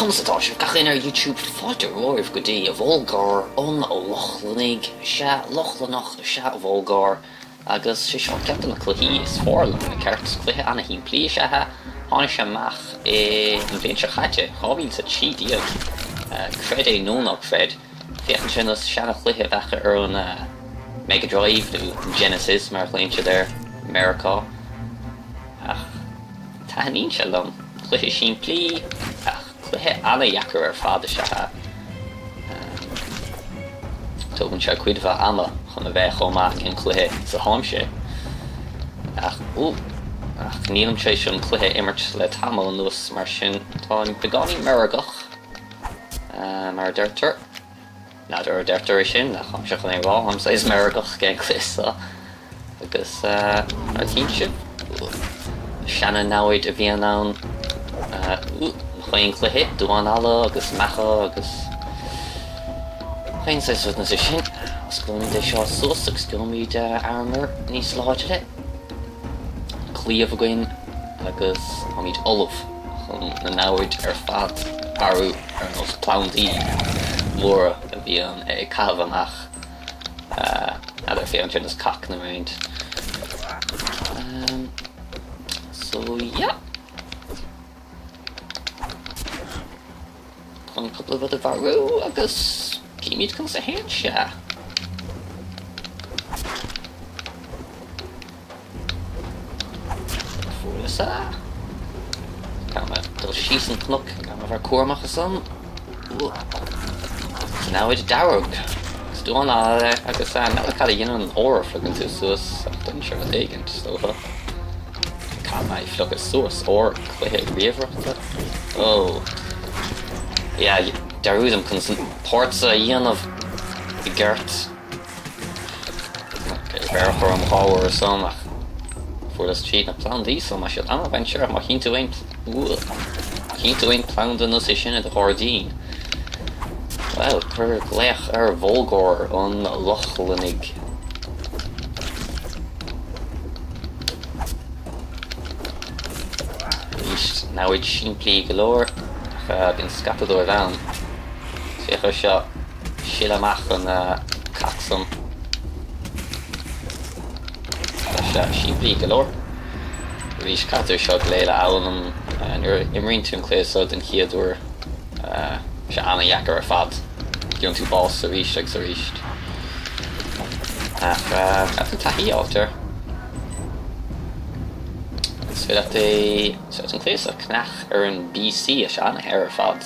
Conas atá sibh gach éinne ar YouTube? Fáilte romhaibh go dtí Volgarr an Lochlannaigh. Sea, Lochlannach is ea Volgarr agus sé seo ceann de na cluichí is fearr liom i gceart. Cluiche ana-shimplí is ea é. Tháinig sé amach i an bhliain seo chaite, 2013. Creid é nó ná creid, féachann sé ar nós seana-chluiche a bheadh ar an Mega Drive nó Genesis mar a ghlaonn siad air i Meiriceá. Ach taitníonn sé liom. Cluiche simplí ach cluiche ana-dheacair ar fad is ea é. Tógann sé cuid mhaith ama chun a bheith chomh maith cén cluiche is atáimse. Ach, ú, ach nílim tar éis an cluiche a imirt le tamall anuas mar sin táim beagáinín meirgeach, mar a deirtear. N'fheadar an deirtear é sin, ach táimse chun é a rá, táim saghas meirgeach cén cluiche seo. Agus mar a tchíonn sibh, seana-namhaid a bhíonn ann chaon chluiche, duáin alla agus meacha agus chaon saghas rud mar sin. Osclóimid é seo suas agus gheobhaimid armor níos láidre, claíomh againn agus táimid ullamh chun na namhaid ar fad a mharú. ar nós plandaí móra a bhíonn ag caitheamh amach n'fheadar féachann sé ar nós cac nó roinnt. So yeah. Chun cúpla rud a mharú agus címid conas a théann sé. Fuaireas é. Caithfidh mé dul síos an cnoc, caithfidh mé bheith cúramach ansan. Namhaid dearg. Agus duán alla agus n'fheadar cad a dhéanann an ór a phliocann tú suas ach déanann sé rud éigint, is dócha. Caithfidh mé phlocadh suas ór cluiche ríomhaireachta. Oh. Yeah, dearúdaim conas an páirt seo a dhéanamh i gceart. Bhéarfar an ábhar san ach fuarthas tríd na plandaí so tá siad an-dainséarach má chíonn tú aon má chíonn tú aon planda nós é sin i do ghairdín. Bhuel, cuir glaoch ar Volgarr an Lochlannaigh. Arís, namhaid simplí go leor ach bíonn scata dóibh ann. Féach ar seo. Sil amach an cac san. Tá sé simplí go leor. Arís, caithfidh tú seo go léir a fhoghlaim nuair a imríonn tú an cluiche seo den chéad uair. Tá sé an-dheacair ar fad. Gheobhann tú bás arís agus arís. Ach caithfidh tú taithí a fháilt air. Is féidir leat é, is féidir leat an cluiche seo a cheannach ar an bPC, tá sé an-shaor ar fad.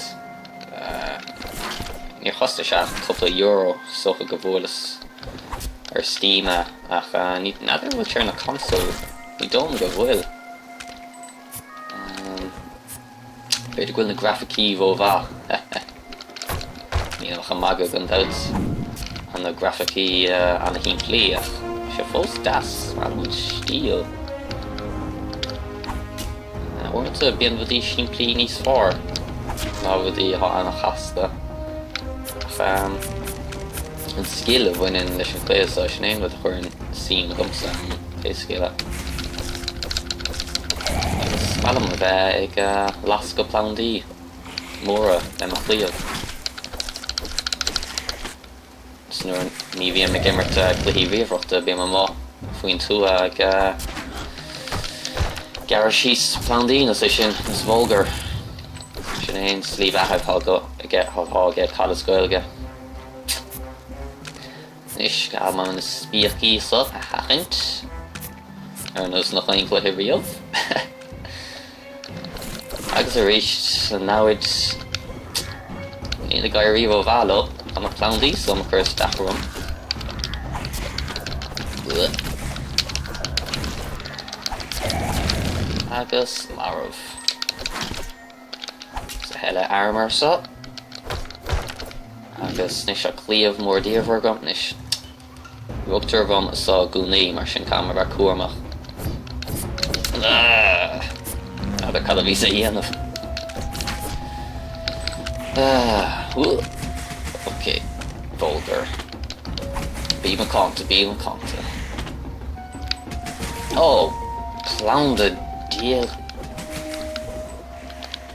Níor chostaigh sé ach cúpla euro is dócha go bhfuaireas ar Steam é ach n'fheadar an bhfuil sé ar na consóil, ní dóigh liom go bhfuil. B'fhéidir go bhfuil na grafaicí rómhaith. Nílim ach ag magadh gan dabht. Tá na grafaicí ana-shimplí ach tá sé fós deas, maith liom an stíl. Uaireanta bíonn rudaí simplí níos fearr ná rudaí atá an-chasta. Ach an scil a bhaineann leis an chluiche seo, sin é an rud a chuireann suim agamsa ann, pé scéal é. Agus is maith liom a bheith ag lascadh plandaí móra le mo chlaíomh. Is nuair ní bhím ag imirt cluichí ríomhaireachta bím amuigh faoin tuath ag gearradh síos plandaí nós é sin, nós Volgarr. Sin é an slí bheatha atá aige, atá aige cad as Gaeilge. Anois, caithfidh mé na spíocaí seo a sheachaint, ar nós nach aon chluiche riamh. Agus arís, an namhaid, níl ag éirí rómhaith leo, tá na plandaí so ag cur isteach orm. Agus marbh. Sa thuilleadh armor seo. Agus anois tá claíomh mór diamhair agam anois. Rugtar orm anso i gcónaí, mar sin caithfidh mé a bheith cúramach. N'fheadar cad a bhíos a dhéanamh. Ok, Volgarr. Bí macánta, bí macánta. Oh, planda diail.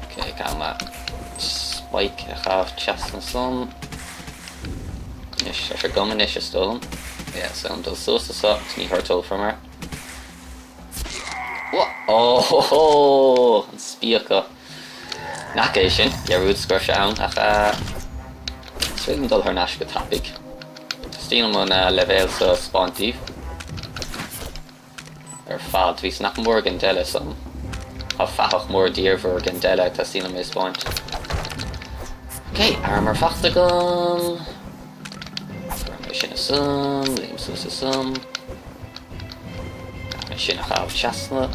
Ok, caithfidh mé. Spike a chaitheamh trasna san. Anois, tá sé agam anois is dóigh liom. Yeah, so dul suas anso agus ní ghortófar mé. Oh, an spíoca. Nach é sin, dhearúdas go raibh sé ann, ach is féidir liom dul thar n-ais go tapaidh. Teastaíonn uaim an leibhéal seo a 'speáint daoibh. Ar fad. Bhí nach mór den deileadh san. Tá fathach mór diamhair den deileadh, teastaíonn uaim é a 'speáint. Ok, armor fachta agam. Cuirim é sin ansan, léim suas ansan. Caithfidh mé sin a chaitheamh trasna.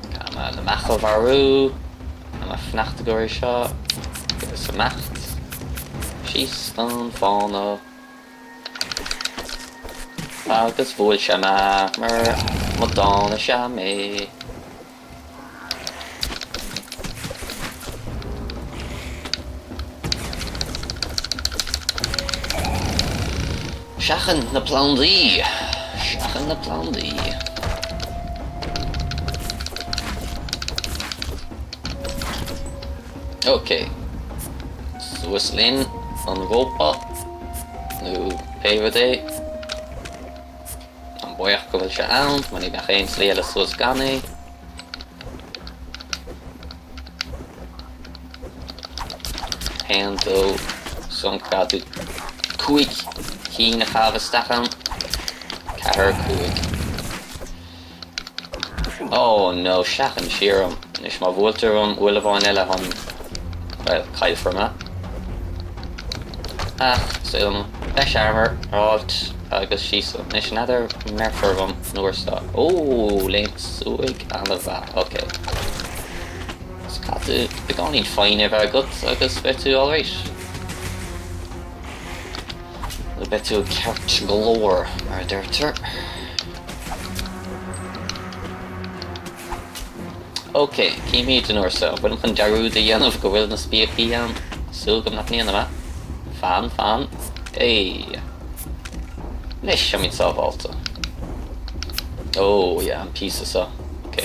Caithfidh mé na meacha a mharú. Caithfidh mé fanacht i gcomhair seo. Agus imeacht. Síos an fána. Agus bhuail sé mé mar amadán is ea mé. Seachain na plandaí! Seachain na plandaí! Ok. Suas linn an rópa, nó pé rud é. Táim buíoch go bhfuil sé ann, mar ní bheadh aon slí eile suas gan é. Haon, dó, san caithfidh tú 5 cinn a chaitheamh isteach ann. 4, 5. Oh no, seachain siar orm. Anois má bhuailtear orm uair amháin eile táim, bhuel, caillfear mé. Ach, is dóigh liom breis armor a fháilt agus síos liom. Anois n'fheadar an mbeirfear orm an uair seo. Ó, léimt uaidh, an-mhaith, ok. So caithfidh tú beagáinín foighne a bheith agat agus beidh tú alright. Nó beidh tú ceart go leor, mar a deirtear. Ok, címid an uair seo. Bhfuilim chun dearúd a dhéanamh go bhfuil na spíocaí ann? Súil agam nach ndéanfaidh mé. Fan, fan. Éy. Anois, táimid sábháilte. Oh, yeah, an píosa seo. Ok,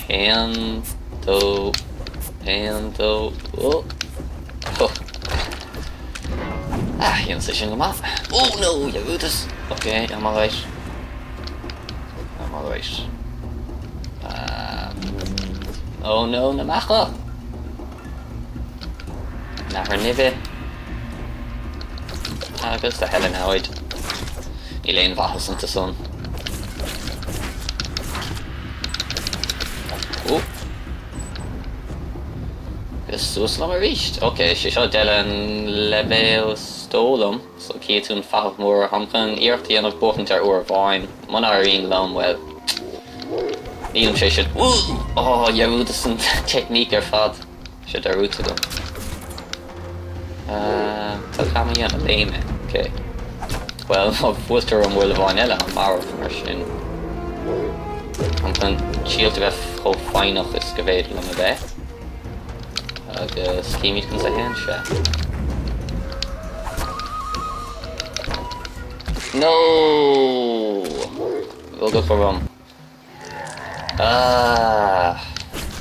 haon, dó, haon, dó, oh. Oh. Ah, dhéan sé sin go maith. Oh no, dhearúdas. Ok, I'm alright. I'm alright. Um, oh no, na meacha! Nathair nimhe. Agus a thuilleadh namhaid. Níl aon mhaitheas iontu san. Oh. Agus suas liom arís. Ok, sé seo deireadh an leibhéil is dóigh liom. So cífidh tú an fathach mór. Táim chun iarracht a dhéanamh buachaint air uair amháin. Muna éiríonn liom, bhuel, nílim sé sin. Oh, dhearúdas an teicníc ar fad. Sé dearúdta agam. Cad a chaithfidh mé a dhéanamh? Léim é. Ok. Bhuel, má bhuailtear orm buille amháin eile, táim marbh, mar sin. Táim chun triail a bheith chomh foighneach is go bhféidir liom a bheith. Agus címid conas a théann sé. No! Rugadh orm. Ah!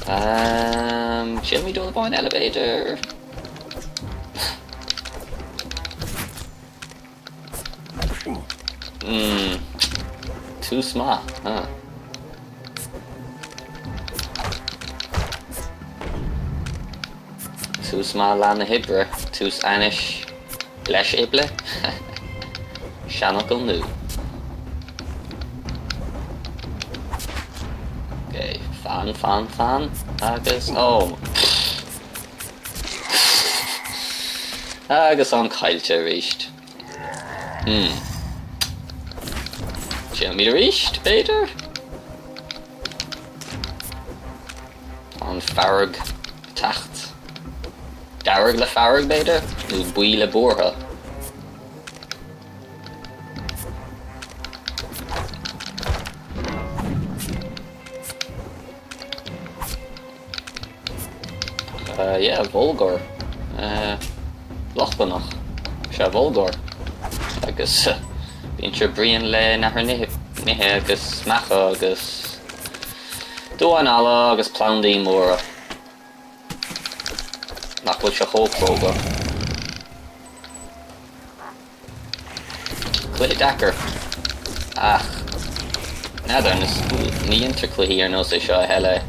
Um, Triailfimid uair amháin eile b'fhéidir. Hmm. Tús maith, huh? Tús maith lá na hoibre, tús ainnis leis oibre. Seanfhocal nua. Ok, fan, fan, fan, agus, oh. Agus am caillte arís. Hmm. Triailfimid arís, b'fhéidir? An fearg ag teacht. Dearg le fearg, b'fhéidir? Nó buí le buartha? Yeah, Vulgar. Lochlannach. Sea, Vulgar. Agus bíonn sé bréan le nathair nimhe agus meacha agus damháin alla agus plandaí móra. Nach bhfuil sé chomh cróga. Cluiche deacair. Ach, n'fheadar, ní dhéantar cluichí ar nós é seo a thuilleadh.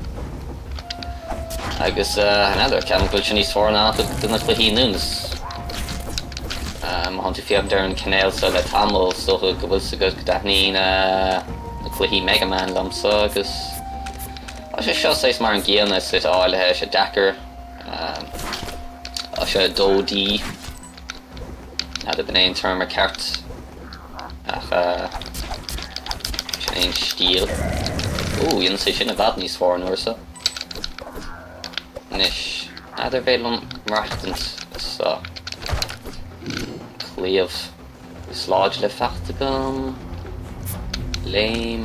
Agus, n'fheadar, ceapaim go bhfuil sé níos fearr ná an-chuid de na cluichí nua. Má thánn tú ag féachaint ar an cainéal seo le tamall, is dócha go bhfuil 's agat go dtaitníonn na cluichí Mega Man liomsa agus tá sé seo saghas mar an gcéanna i slite áirithe, sé deacair, tá sé 2D, n'fheadar b'in é an téarma ceart ach sin é an stíl. Ó, dhéanas é sin i bhfad níos fearr an uair seo. Anois, n'fheadar an féidir liom maireachtaint sa claíomh is láidre le faighte agam. Léim.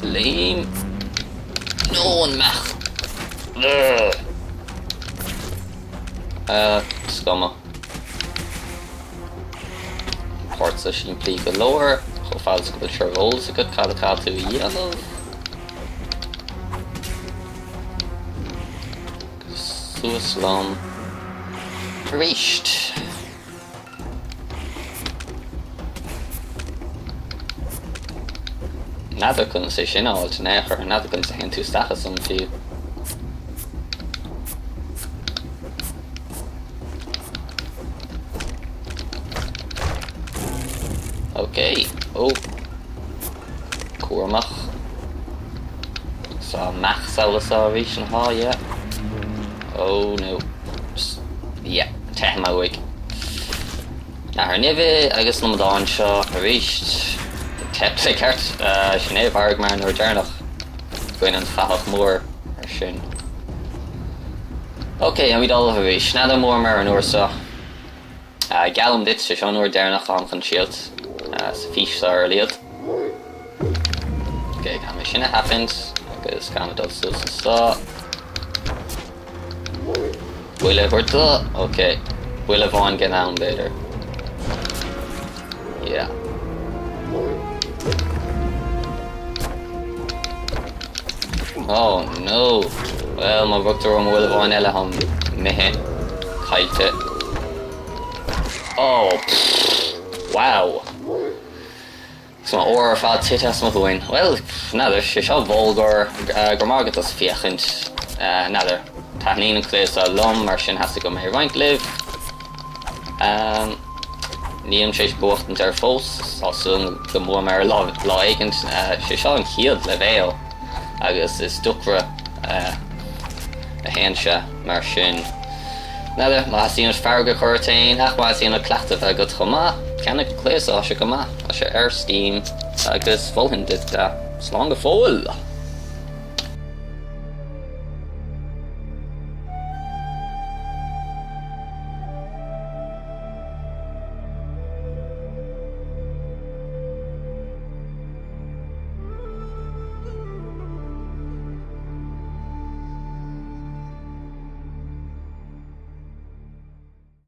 Léim. No, an mbeach! Ugh! Is cuma. An páirt seo simplí go leor, chomh fada is go bhfuil sé ar eolas agat cad atá tú a dhéanamh. Agus suas liom arís. N'fheadar conas é sin a fháilt in aon chor, n'fheadar conas a théann tú isteach ansan fiú. Ok, ó. Cúramach. Tá mbeach samhla seo arís an há, yeah. Oh no. Yeah, teithim uaidh. Nathair Nimhe agus na amadáin seo arís. Teip le ceart. Sin é, mharaigh mé an uair deireanach. Goin an fathach mór ar sin. Ok, táimid ullamh arís. N'fheadar an mbuafaidh mé an uair seo. Geallaim duit, sé seo an uair deireanach atáim chun triailt sa fís seo ar a laghad. Ok, caithfidh mé sin a thaifeadh agus caithfidh mé dul suas anso. Buille a thabhairt dó. Ok, buille amháin den am b'fhéidir. Yeah. Oh no! Well, má bhrúitear orm buille amháin eile táim imithe. Caillte. Oh! Pfft! Wow! Agus m'ór ar fad tite as mo thóin. Well, n'fheadar, sé seo Volgarr, go raibh maith agat as féachaint. N'fheadar. Taitníonn an cluiche seo liom, mar sin theastaigh uaim é a roinnt libh. Nílim tar éis buachtaint air fós, tá súil agam go mbuafaidh mé air lá éigint. Sé seo an chéad leibhéal agus is deacra a théann sé, mar sin n'fheadar, má theastaíonn uait fearg a chur ort féin ach má theastaíonn uait cleachtadh a bheith agat chomh maith, ceannaigh an cluiche seo, tá sé go maith, tá sé ar Steam agus mholfainn duit é. Slán go fóill!